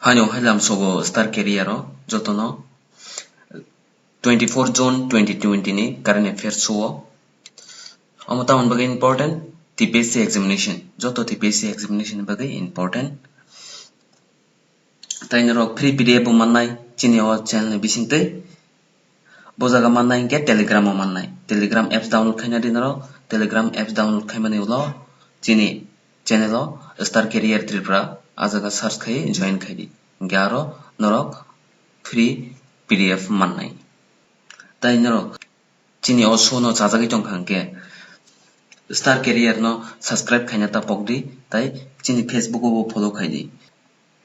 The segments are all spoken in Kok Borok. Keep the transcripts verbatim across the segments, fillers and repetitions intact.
Haino hailam sogo Star Career o jotono twenty-four June twenty twenty ni current affairs o. Omo tamoni bagwi important, T P S C examination, joto T P S C examination ni bagwi important. Tai norok free P D F bo mannai chini o channel ni bisingtwi. Bo jaga mannai hinkhe Telegram o mannai. Telegram apps download khaina di norok. Telegram apps download khaimani ulo chini channel o Star Career Tripura, a jaga search khai join khai di. Hinkhe aro norok free P D F mannai. Tai norok chini o show no chajagwi tongkha hinkhe Star Career no subscribe khaina ta pokdi, tai chini Facebook o bo follow khai di.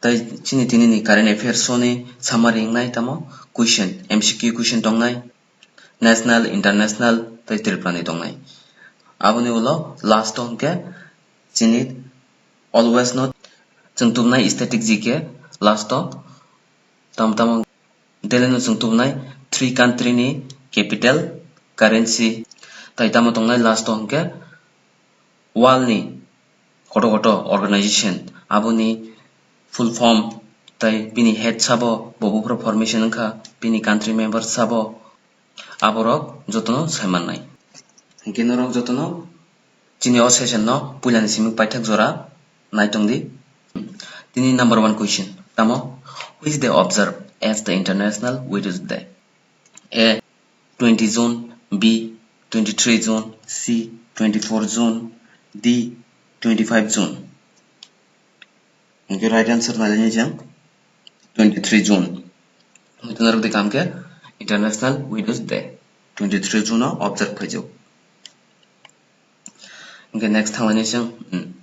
Tai chini tini ni current affairs show ni summary wngnai tamo question, M C Q question tongnai, national, international, tai Tripura ni tongnai. Aboni ulo last o hinkhe chini always no chwng tubunai static G K last o tam tamo Delhi no chwng tubunai three country ni capital currency. Tai tamo tongnai last o hinkhe world ni koto koto organization, aboni full form tai bini head sabo, bo buphuru formation wngkha, bini country member sabo, aborok jotono saimannai. Hinkhe norok jotono chini o session no puilani simi paithak jora naitongdi. Tini number one question, tamo, which day observe as the International Widows Day? A, twenty June, B, twenty-three June, C, twenty-four June, D, twenty-five June. Hinkhe right answer nailai nai jang twenty-three June. Muitu narwk de kam khe International Widows Day. Twenty-three June o observe khaijak. Hinkhe next thanglainai chwng, hmm.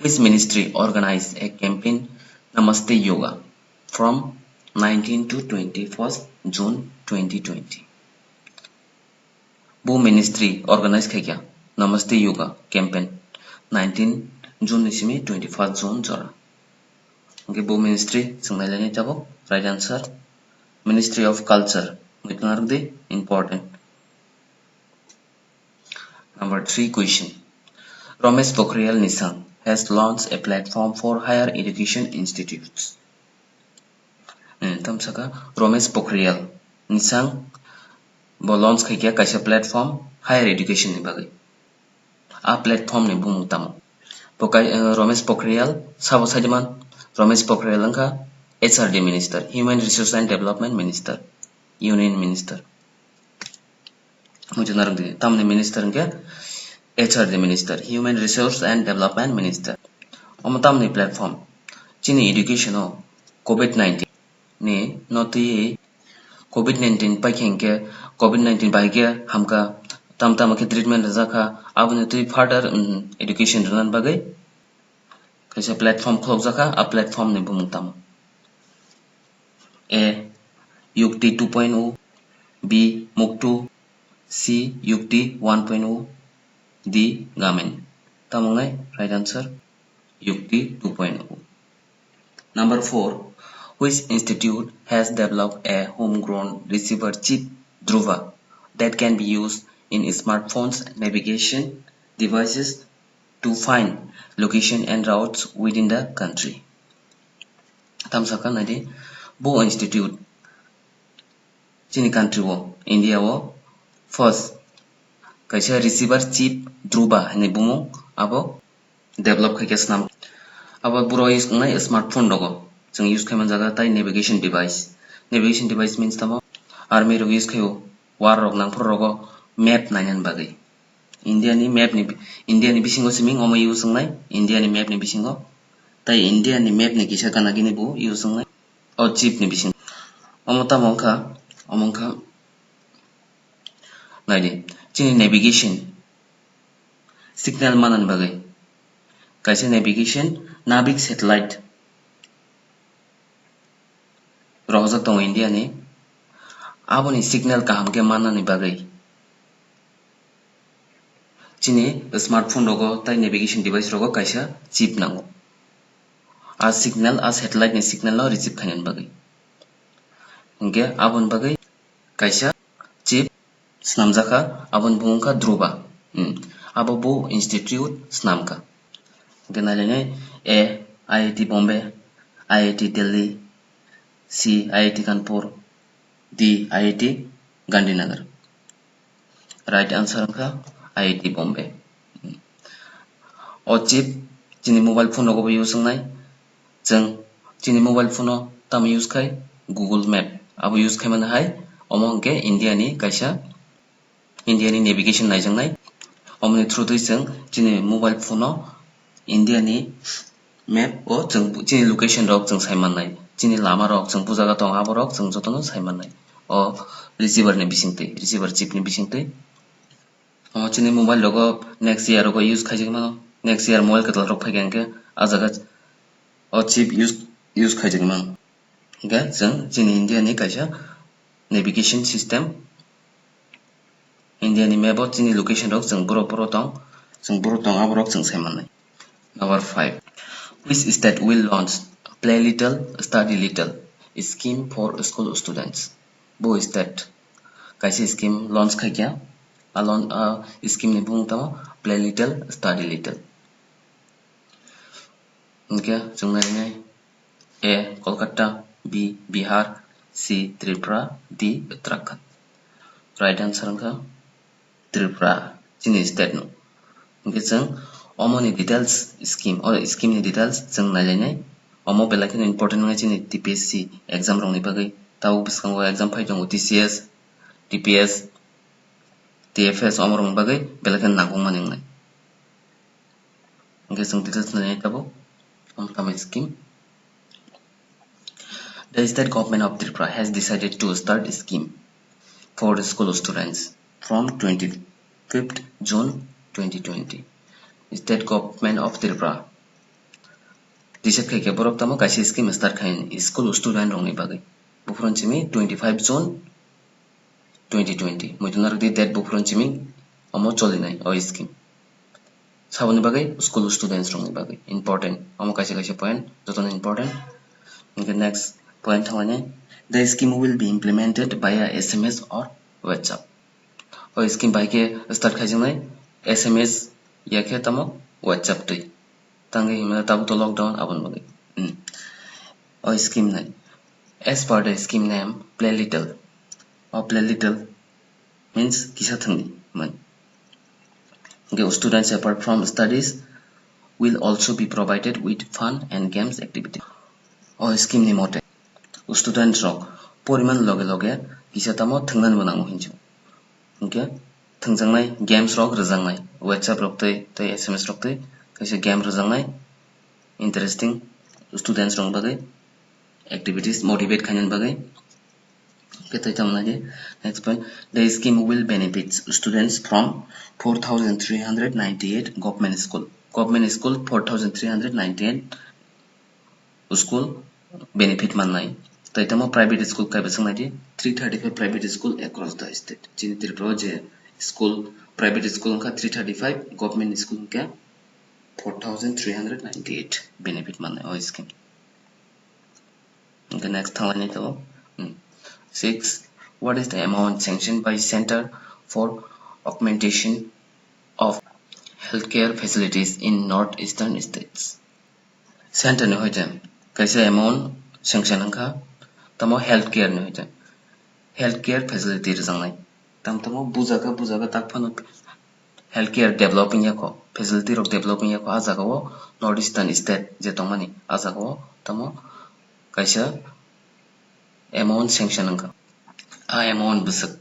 Which ministry organized a campaign Namaste Yoga from nineteen to twenty-first June twenty twenty? Bo ministry organize khaikha Namaste Yoga campaign nineteen June ni simi twenty-first June jora. Hinkhe bo ministry chwng nailainai tabuk right answer Ministry of Culture, muitu narwk di important. Number three question. Ramesh Pokhriyal Nishank has launched a platform for higher education institutes. Hmm, tamsaka Ramesh Pokhriyal Nishank bo launch khaikha kaisa platform higher education ni bagwi. A platform ni bumung tamo? Bo kai, eh, Ramesh Pokhriyal, sabo saidiman Ramesh Pokhriyal wngkha H R D minister, Human Resource and Development Minister, Union Minister. Muitu narwk di, tamni minister hinkhe H R D minister, Human Resource and Development Minister. Omo tamni platform? Chini education o covid nineteen ni no twi covid nineteen paikha hinkhe covid nineteen bahai khe hamkha, tam tamo khe treatment rwjakha, aboni twi further, um, education rwnani bagwi kaisa platform khulukjakha, a platform ni bumung tamo? A, Yukti two point o, B, Muktu, C, Yukti one point o, D, Gamen. Tamo wngnai right answer, Yukti two point o. Number four, which institute has developed a homegrown receiver chip Dhruva that can be used in smartphones, navigation devices, to find location and routes within the country. Tamsaka naidi, bo institute chini country o, India o first kaisa receiver chip Dhruva hinwi bumung abo develop khaikhe swnam. Abo boro use wngnai smartphone rogo, chwng use khaimani jaga tai navigation device. Navigation device means tamo? Army rok use khaio, war rok nangphuru rogo map nainani bagwi. India ni map ni, India ni bisingo siming omo use wngnai, India ni map ni bisingo. Tai India ni map ni kisa gana gini bo use wngnai o chip ni bisingo. Omo tamo wngkha, omo wngkha naidi, chini navigation signal manani bagwi kaisa navigation navik satellite rohorjak tongo India ni, aboni signal kaham khe mannani bagwi chini smartphone rogo tai navigation device rogo kaisa chip nango. A signal, a satellite ni signal no receive khainani bagwi. Hinkhe aboni bagwi kaisa chip swnamjakha, aboni bumung wngkha Dhruva. Hmm. Abo bo institute swnamkha. Hinkhe nailainai A, I I T Bombay, I I T Delhi, C I I T Kanpur, D I I T Gandhinagar. Right answer wngkha I I T Bombay. O chip chini mobile phone rogo bo use wngnai. Chwng chini mobile phone o tamo use khai? Google Map. Abo use khai mano hai, omo hwnkhe India ni kaisa, India ni navigation naijaknai. Omoni through twi chwng chini mobile phone o India ni map o chwng chini location rok chwng sai mannai, chini lama rok chwng bujaga tong abo rok chwng jotono sai mannai. O receiver ni bisingtwi, receiver chip ni bisingtwi. O chini mobile rogo next year rogo use khaijak mano, next year mobile kwtal rok phaikha hwnkhe a jaga o chip use, use khaijak mano. Hingkhe chwng chini India ni kaisa navigation system, India ni map o chini location rok chwng boro boro tong, chwng boro tong abo rok chwng sai mannai. Number five, which state will launch Play Little, Study Little scheme for school students? Bo state kaisa scheme launch khaikha, a launch, a scheme ni bumung tamo Play Little, Study Little. Hingkhe chwng nainai, A Kolkata, B Bihar, C Tripura, D Uttarakhand. Right answer wngkha Tripura, chini state no. Hingkhe chwng omoni details scheme, o scheme ni details chwng nailainai. Omo belai kheno important wngnai chini T P S C exam rokni bagwi. Tabuk bwskango exam phai tongo T C S, T P S, T F S, omo rokni bagwi belai kheno nangkukmani wngnai. Hingkhe chwng details nainai tabuk, omo tamo scheme. The state government of Tripura has decided to start a scheme for school students from twenty-fifth June twenty twenty. State government of Tripura decide khaikha borok tamo kaisa scheme start khaini school student rokni bagwi. Buphuruni simi twenty-five June twenty twenty. Muitu narwkdi date buphuruni simi omo cholinai o scheme. Saboni bagwi school students rokni bagwi important. Omo kaisa kaisa point, jotono important. Hingkhe next point thanglainai, the scheme will be implemented via S M S or WhatsApp. O scheme bai khe start khaijaknai S M S ya khe tamo WhatsApp twi. Tangwi himna tabuk to lockdown aboni bagwi. Hmm. O scheme nai. As per the scheme name, Play Little. O Play Little means kisa thwngwi man. Hingkhe students apart from studies will also be provided with fun and games activity. O scheme ni mote students rok poriman loge loge kisa tamo thwngnani bo nango hinjo. Hingkhe thwngjaknai games rok rwjaknai, WhatsApp rok tei, tei S M S rok tei kaisa game rwjaknai, interesting students rok bagwi activities motivate khainani bagwi. Hingkhe tei tamo nai di, next point, the scheme will benefit students from four thousand three hundred ninety-eight government school. Government school four thousand three hundred ninety-eight school benefit mannai. Tei tamo private school kaiba swngnai di, three thirty-five private school across the state. Chini Tripura o je school, private school wngkha three thirty-five, government school wngkha four thousand three hundred ninety-eight benefit mannai o scheme. Hingkhe next thanglainai tabuk. Hmm. Six, what is the amount sanctioned by Center for Augmentation of Healthcare Facilities in North Eastern States? Center ni hoite kaisa amount sanction wngkha, tamo healthcare ni hoite healthcare facility rwjaknai. Tamo tamo bujaga bujaga tak phano healthcare developing yakho, facility rok developing yakho, a jaga o North Eastern state je tongmani, a jaga o tamo kaisa amount sanction wngkha. A amount bwswk,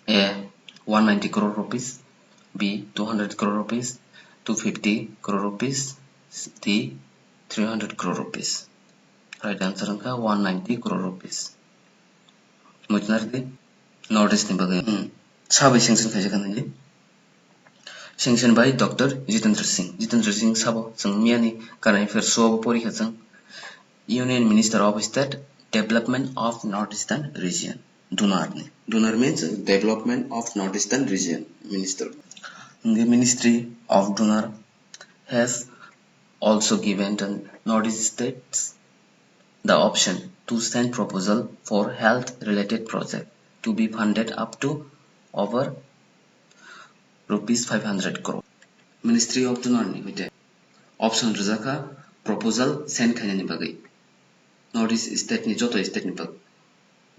A, one ninety crore rupees, B, two hundred crore rupees, two fifty crore rupees, D, three hundred crore rupees. Right answer wngkha one ninety crore rupees. Muitu narwkdi North East ni bagwi. Hmm. Sabai sanction khaijak hinwi. Sanction by Doctor Jitendra Singh. Jitendra Singh sabo chwng miyani kanai pher suo porikha chwng. Union Minister of State, Development of North Eastern Region. DoNER ni. DoNER means Development of North Eastern Region Minister. The Ministry of DoNER has also given the Northeast states the option to send proposal for health related project to be funded up to over rupees five hundred crore. Ministry of DoNER ni hoite option rwjakha proposal send khainani bagwi North East state ni joto state ni bag-,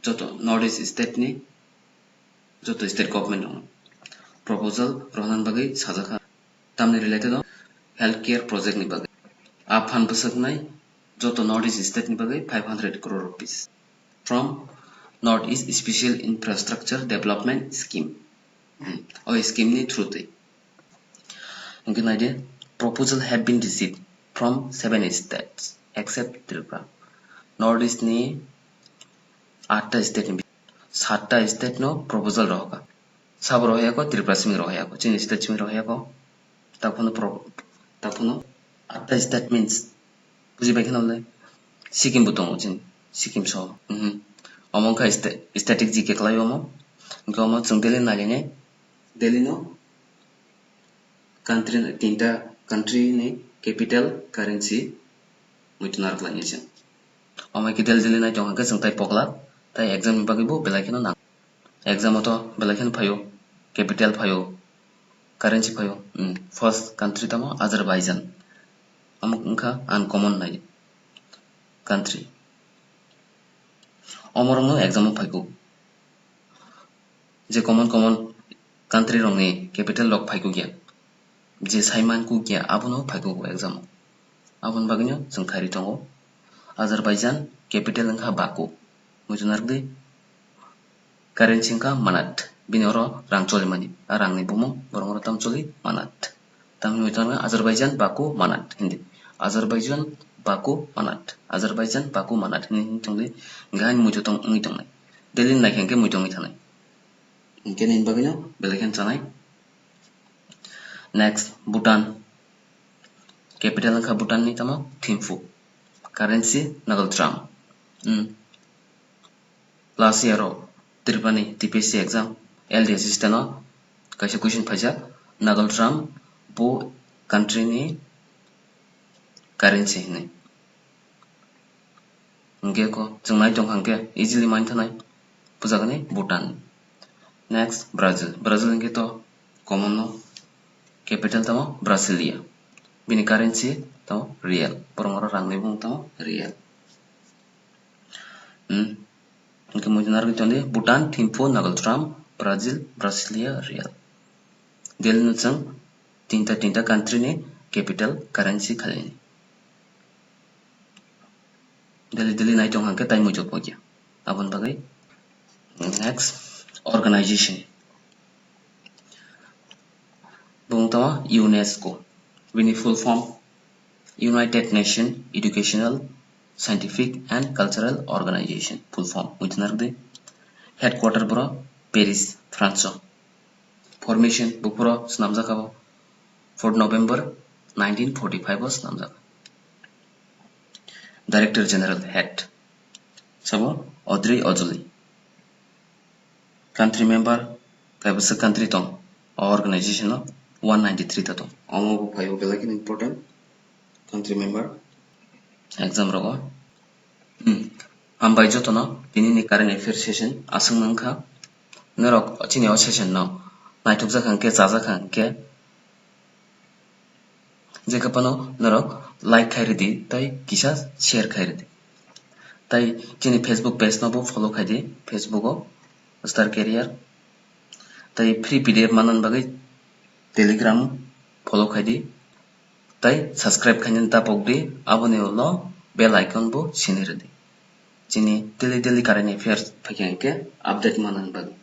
joto North East state ni joto state government rokno proposal rohorna bagwi sajakha. Tamni related o healthcare project ni bagwi. A phan bwswknai joto North East state ni bagwi five hundred crore rupees from North East Special Infrastructure Development Scheme. Hmm. O scheme ni through twi. Hwnkhe naidi, proposal have been received from seven states except Tripura. North East ni atta state ni, satta state no proposal rohorkha. Sabo rohorkha, Tripura simi rohorkha, chini state simi rohorkha. Taphano pro-, taphano atta state means, bujibai kheno le, Sikkim bo tongo chini, Sikkim so. Mhm. Omo wngkha sta-, static G K khlai omo. Hwnkhe omo chwng daily nailainai, daily no country, tinta country ni capital currency muitu narwk lainai chwng. Omo khe daily daily nai tong hwnkhe chwng tai pokla, tai exam ni bagwi bo belai kheno nang. Exam o to belai kheno phaio, capital phaio, currency phaio. Hmm, first country tamo Azerbaijan. Omo wngkha uncommon nai country. Omorokno exam o phaikuk. Je common common country rokni capital rok phaikuk ya, je saiman kuk ya, abono phaikuk exam o. Aboni bagwino chwng khairwi tongo. Azerbaijan capital wngkha Baku. Muitu narwkdi, currency wngkha manat. Bini oro rang cholimani. A rangni bumung borok oro tam choli? Manat. Tamni muitu narwkdi Azerbaijan Baku manat hindi. Azerbaijan Baku manat. Azerbaijan Baku manat hinwi tongdi. Hingkhe ani muitu tong-, wngwi tongnai. Delhi ni naikhe hingkhe muitu wngwi thangnai. Hingkhe nini bagwino belai kheno chanai. Next, Bhutan. Capital wngkha Bhutan ni tamo Thimphu. Currency Nagal Dram. Hmm. Last year o Tripura ni T P S C exam L D assistant o kaisa question phaijak, Nagal Dram bo country ni currency hinwi. Hingkhe ko chwng nai tongkha hingkhe easily mainthanai. Bujagani Bhutan. Next, Brazil. Brazil hingkhe to common no capital tamo Brasilia. Bini currency tamo real. Borok oro rangni bumung tamo real. Hmm. Hingkhe muitu narwgwi tongdi Bhutan, Thimphu, Nagal Dram, Brazil, Brasilia, real. Delhi no chwng tinta tinta country ni capital currency khlaini. Delhi, Delhi nai tong hwnkhe tai muitu pokya. Aboni bagwi next, organization. Bung tamo UNESCO. Bini full form United Nation Educational, Scientific and Cultural Organization. Full form. Muitu narwgdi. Headquarter boro Paris, France o. Formation buphuro swnamjak abo fourth November nineteen forty-five o swnamjak. Director General, head, sabo Audrey Azoulay. Country member, kaibwsa country tong, o organization o one ninety-three ta tong. Omo bo phai o belai kheno important country member exam rogo. Hmm. Hambai jotono tini ni current affair session aswk nang kha. Norok chini o session no naithokjak hwnkhe, chajak hwnkhe, jekha phano norok like khai ridi tei kisa share khai ridi. Tai chini Facebook page no bo follow khai di, Facebook o Star Career. Tai free P D F manna bagwi Telegram follow khai di. Tai subscribe khainani ta pokdi, aboni ulo bell icon bo sini rwdi. Chini daily daily current affairs phaikha hwnkhe update manna bagwi.